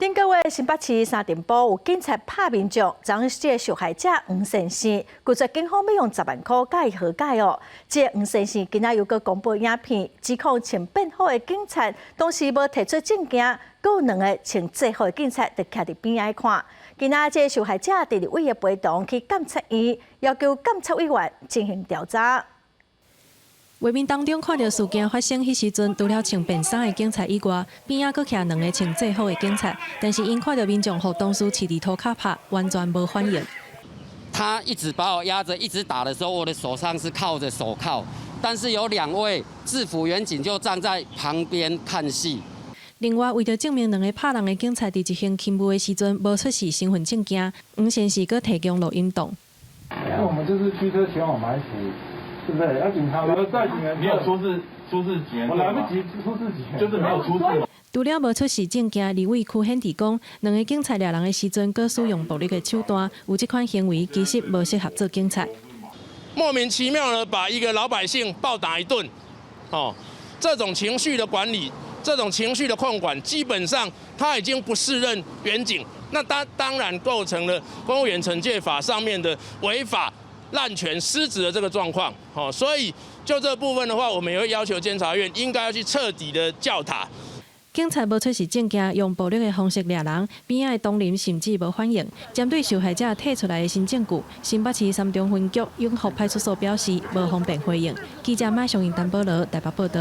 頂個月新北市三重埔有警察拍民眾，將這个受害者黃先生拒絕警方欲用10萬箍佮伊和解哦。這个黃先生今仔又閣公布影片，指控穿便服的警察當時無提出證件，閣有兩个穿制服的警察就徛佇邊仔看。今仔這个受害者佇立委的陪同去監察院，要求監察委員進行調查。畫面當中看著事件發生彼時陣，除了穿便衫的警察以外，邊仔閣徛兩个穿制服的警察，但是𪜶看著民眾予同事飼佇塗跤拍，完全無反應。他一直把我壓著，一直打的時候，我的手上是銬著手銬，但是有兩位制服員警就站在旁邊看戲。另外，為著證明兩个拍人的警察佇執行勤務的時陣無出示身份證件，黃先生閣提供錄音檔。那我們就是驅車前往埋伏。對不對？要警察在警員，你有出示出示警員證？我來不及出示警員，就是沒有出示。除了無出示證件，立委柯顯智講，兩個警察掠人的時陣，閣使用暴力的手段，有這款行為，其實無適合做警察。莫名其妙的把一個老百姓暴打一頓，哦，這種情緒的管理，這種情緒的控管，基本上他已經不適任員警，那當當然構成了公務員懲戒法上面的違法濫權失職的這個狀況，哦，所以就這部分的話，我們也會要求監察院應該要去徹底的教塔。警察無出示證件，用暴力的方式掠人，邊仔的東林甚至無反應。針對受害者提出來的新證據，新北市三重分局永福派出所表示無方便回應。記者馬上英、陳保羅台北報道。